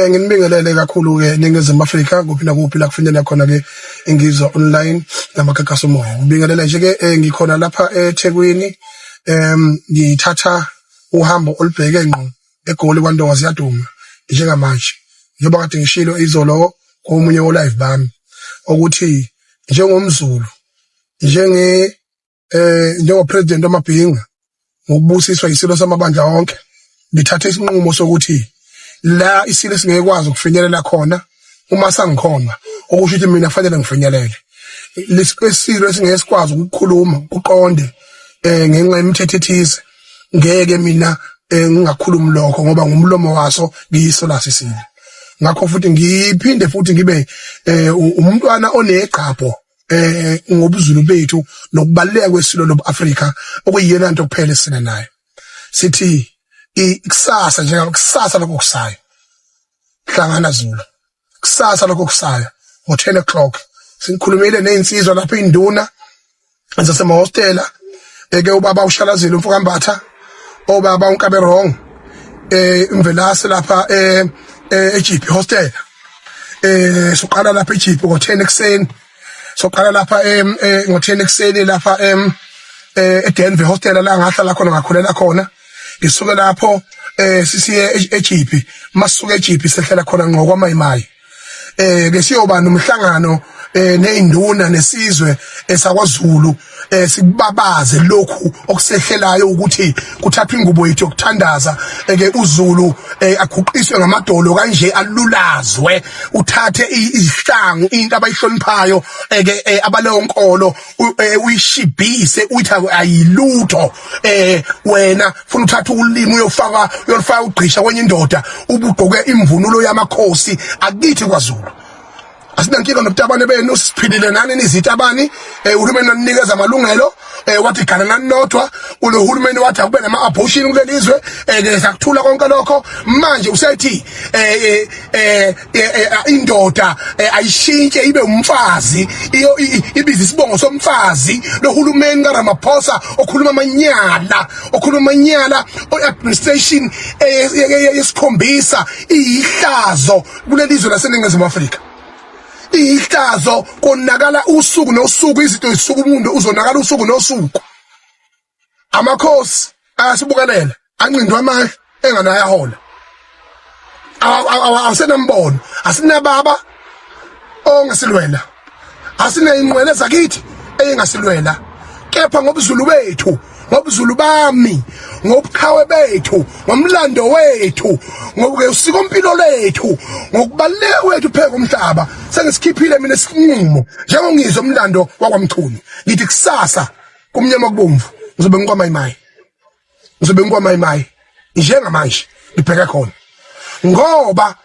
Nginibingelele kakhulu ke Ningizimu Afrika kuphi nakuphi la kufinyelela khona ke ingizwa online namagagasi omoya. Ngibingelela nje ke ngikhona lapha eThekwini ngithatha uhambo olubheke ngqo eGoli kwaNdonga ziyaduma njengamanje. Njengoba kade ngishilo izolo komunye wo live bami ukuthi njengomZulu njenge njengopresident wamabhinga ngokubusiswa isilo samabandla wonke ngithathe isinqumo sokuthi la isilo singeke kwazi ukufinyelela khona uma sangikhona okusho ukuthi mina kufanele ngifinyelele lesilo esingeke sikwazi ukukhuluma kuqonde ngenxa yemithetho ethize ngeke mina ngingakhulumi lokho ngoba ngumlomo waso ngiyiso laso isilo. Ngakho futhi ngiphinde futhi ngibe umntwana onegqabho ngobuzulu bethu nokubaluleka kwesilo lobuAfrika okuyiyona nto kuphela esina nayo. Sithi ikusasa njengakusasa lokho kusayo hlangana Zulu, kusasa lokho kusayo ngo-10 o'clock sikhulumile nezinsizwa lapha induna zasemahostela eke ubaba ushalazile umfokambatha obaba unkabe wrong imvelase lapha eJP hostel. Soqala lapha eJP ngo-10 ekuseni, soqala lapha ngo-10 ekuseni lapha eDenver hostel la ngahlala khona ngakhulela khona. Ngisuke lapho sisiye eJP, masuke eJP sehlela khona ngqo kwaMayimayi ke siyoba nomhlangano nezinduna nesizwe esakwaZulu sikubabaze lokhu okusehlelayo ukuthi kuthathwa ingubo yethu yokuthandaza eke uZulu aguqiswe ngamadolo kanje alulazwe, uthathe izihlangu into abayihloniphayo eke abaleyo nkolo uyishibhise uyithi ayilutho. Wena funa uthatha ulimi uyofaka uyolifaka ugqisha kwenye indoda ubugqoke imvunulo yamakhosi akithi kwaZulu. Asinankinga nobutabane benu, siphilile nani nizitabani. Uhulumeni waninikeza amalungelo wathi gana nanodwa, ulohulumeni wathi akube nama abortion kuleli zwe ke sakuthula konke lokho. Manje usethi indoda ayishintshe ibe umfazi, iyo ibiza isibongo somfazi. Lohulumeni kaRamaphosa okhuluma amanyala, okhuluma amanyala o-administration yesikhombisa iyihlazo kuleli zwe laseNingizimu Afrika, iyihlazo. Konakala usuku nosuku, izinto zisuka umuntu uzonakala usuku nosuku. Amakhosi ayasibukelela anqindwa amandla enganayo ahola awusenambono. Asinababa ongasilwela, asineyinqwele zakithi eyingasilwela, kepha ngobuzulu bethu, ngobuzulu bami, ngobuqhawe bethu, ngomlando wethu, ngosikompilo lethu, ngokubaluleka kwethu phezu komhlaba, sengisikhiphile mina isinqumo njengongizwe umlando wakwaMchunu. Ngithi kusasa kumnyama kubomvu ngizobe ngikwamayimayi, ngizobe ngikwamayimayi njengamanje ngibheke khona ngoba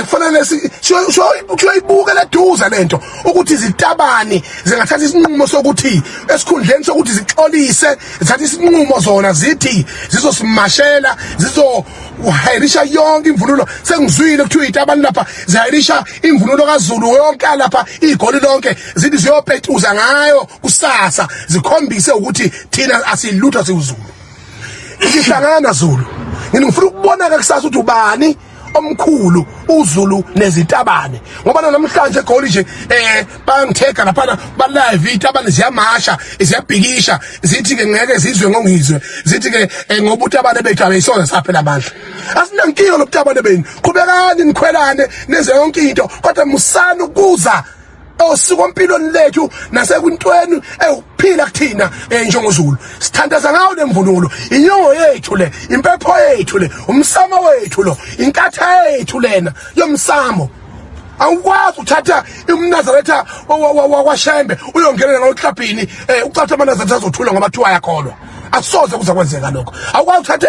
kufanele siyoyibuka leduze lento ukuthi izitabani zingathatha isinqumo sokuthi esikhundleni sokuthi zixolise zithatha isinqumo zona zithi zizosimashela, zizohayirisha yonke imvunulo. Sengizwile kuthiwa izitabani lapha zihayirisha imvunulo kaZulu yonke lapha igoli lonke, zithi ziyopetuza ngayo kusasa zikhombise ukuthi thina asilutho siwuZulu. Ihlangana Zulu, ngifuna ukubona ke kusasa ukuthi ubani omkhulu uZulu nezitabane, ngoba namhlanje egoli nje bayangithega lapha ba live izitabane ziyamasha ziyabhikisha zithi ke ngeke zizwe ngongizwe, zithi ke ngoba utabane bethu abeyisoze saphela amandla. Asinankinga lobutabane benu, qhubekani nikhwelane nenze yonke into, kodwa musani ukuza osikompilweni lethu nasekwintweni ewukuphila kuthina njengoZulu. Sithandaza ngawo lemvunulo, inyongo yethu le, impepho yethu le, umsamo wethu lo, inkatha yethu lena yomsamo. Awukwazi ukuthatha umNazaretha wakwaShembe uyongenela ngoklabhini ucatha amaNazaretha azothula ngoba kuthiwa ayakholwa. Akusoze kuza kwenzeka lokho. Awukwazi ukuthatha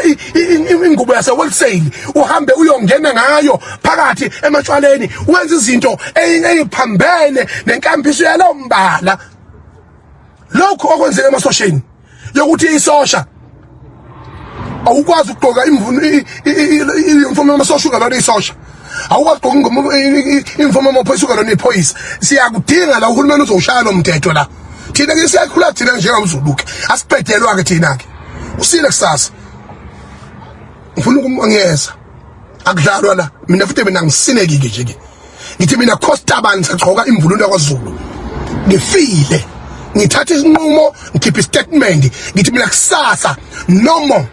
ingubo yasewholesale uhambe uyongena ngayo phakathi ematshwaleni wenze izinto eyiphambene nenkambiso yalowo mbala. Lokhu okwenzeka emasosheni yokuthi isosha awukwazi ukugqoka imvumo yamasosha ungalona isosha, awukwazi ukugqoka imvumo yamaphoyisa ungalona iphoyisa. Siyakudinga la, uhulumeni uzowushaya lo mthetho la. Thina ke siyakhula thina njengamZulu ke, asibhedelwa ke thina ke usile kusasa. Ngifuna ukumongeza. Akudlalwa la. Mina futhi mina ngisineki ke nje ke. Ngithi mina Costa bani sagqoka imvunulo yakwaZulu. Ngifile. Ngithatha isinqumo, ngikhipha istatement, ngithi mina kusasa no more.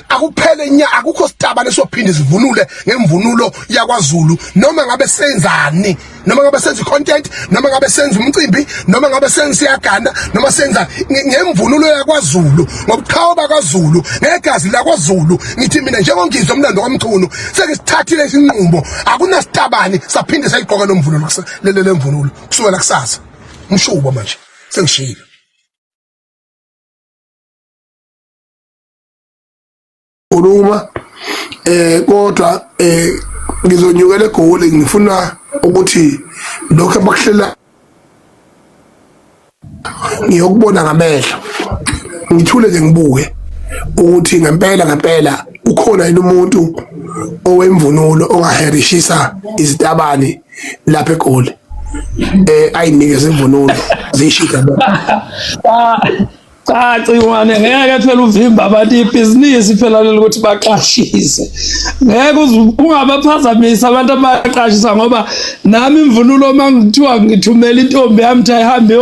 Akuphele nya, akukho sitaba lesophinde sivunule ngemvunulo yakwaZulu, noma ngabe senzani, noma ngabe senza content, noma ngabe senza umcimbi, noma ngabe senza siyagana, noma senza ngemvunulo yakwaZulu, ngobuqhawe bakwaZulu, ngegazi lakwaZulu. Ngithi mina njengongizwe umlando kaMchunu, sengisithathile isinqumo, akunasitabani saphinde sayigqoka lo mvunulo, lemvunulo kusukela kusasa. Umshubo manje sengishilo. Khuluma kodwa ngizonyukela eGoli, ngifuna ukuthi lokho abakuhlela ngiyokubona ngamehlo, ngithule nje ngibuke ukuthi ngempela ngempela ukhona yini umuntu owemvunulo ongaherishisa izitabani lapha eGoli, ayinikeze imvunulo ziyishida. Cha Ciwane, ngeke phela uvimba abantu ibhizinisi phela leli ukuthi baqashise. Ngeke ungabaphazamisa abantu abaqashisa, ngoba nami imvunulo uma ngithiwa ngithumela intombi yami ukuthi ayihambe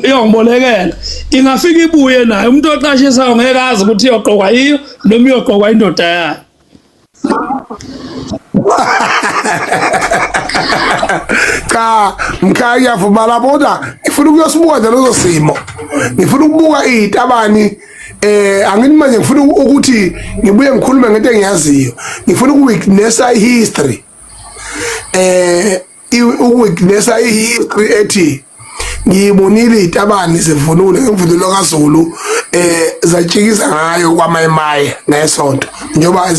iyongibolekela, ingafika ibuye nayo. Umuntu oqashisayo ngeke azi ukuthi iyogqokwa yiyo noma iyogqokwa indoda yayo. Cha mkhaya, ngiyavuma lapho, kodwa ngifuna ukuyosibuka nje leso simo, ngifuna ukubuka izitabani. Angithi manje ngifuna ukuthi ngibuye ngikhulume ngento engiyaziyo, ngifuna ukuwitnessa ihistory, ukuwitnessa ihistory ethi ngiyibonile izitabani zivunule ngemvunulo kaZulu, zatshikiza ngayo kwaMayimaye ngesonto, njengoba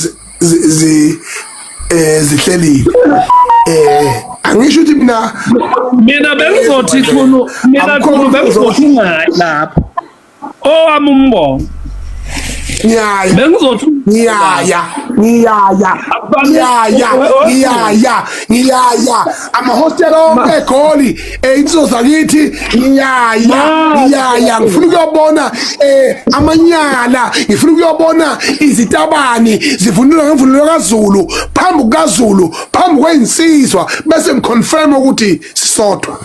zihlelile. Angisho ukuthi mina Mina bengizothi Khulu, mina Khulu, bengizothi ungayi lapho. Owami umbono. Ngiyaya. Bengizothi Ngiyaya, ngiyaya, ngiyaya, ngiyaya, ngiyaya amahostela onke eGoli, insizwa zakithi, ngiyaya, ngiyaya, ngifuna ukuyobona amanyala, ngifuna ukuyobona izitabani zivunulwa ngemvunulo kaZulu phambi kukaZulu, phambi kwezinsizwa, bese ngiconfirm ukuthi sisodwa.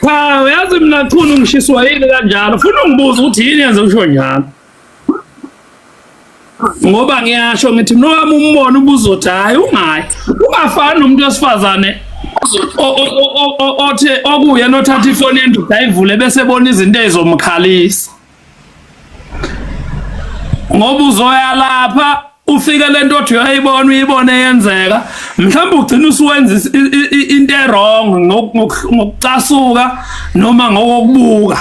Cha, uyazi mina Chunu, ngishiswa yini kanjalo? Funa ungibuza ukuthi yini yenze usho njalo. Ngoba ngiyasho ngithi mina wami umbono ubuzothi hayi, ungayi. Ungafani nomuntu wesifazane othe okuyena othatha ifoni yendoda ayivule bese ebona izinto ezomkhalisa. Ngoba uzoya lapha ufike lento othi uyayibona, uyibone yenzeka, mhlawumbe ugcina usuwenza into ewrong ngokucasuka noma ngokokubuka.